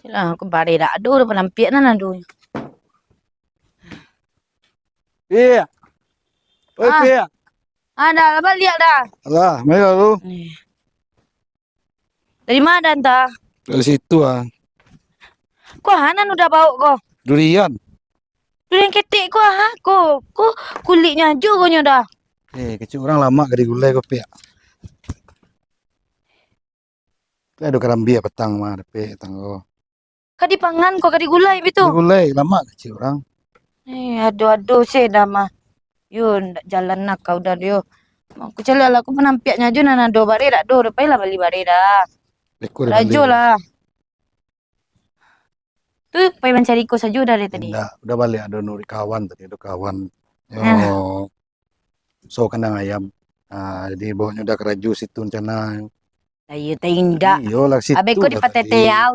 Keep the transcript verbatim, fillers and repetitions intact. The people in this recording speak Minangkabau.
Lah, aku bare dak ado, dah panampiak nan ado. Pik. Oi, Ah. Pik. Ah, dah lah baliak dah. Alah, mari lalu. Ni. Dari ma dah antah? Dari situ ah. Kuah nan udah baok ko? Durian. Durian ketek kuah ha ko. Ko kuliknyo ajo ko nyo dah. Eh, kecek urang lamak ka digulai ko, Pik. Lah ado karambia patang mah, dapek tanggo. Ka dipangan ko, ka digulai bitu. Digulai, lamak kecek urang. Eh, ado-ado se dah mah. Yo, ndak jalan lah kau dah yo. Aku caliak lah, aku panampiaknyo ajo nan ado, bare dak ado, dah pailah bali bare dah. Beko dah Rajo bali. Lah. Tu pai mancari ko sajo dah dari tadi. Indak, udah baliak ado nuri kawan tadi, ado kawan. Yo. Ah. So kandang ayam. Ah, jadi baoknyo udah karajo situ rencana. Lah iyo teh indak. Iyolah situ. Abih ko lah di Patete tadi. Yau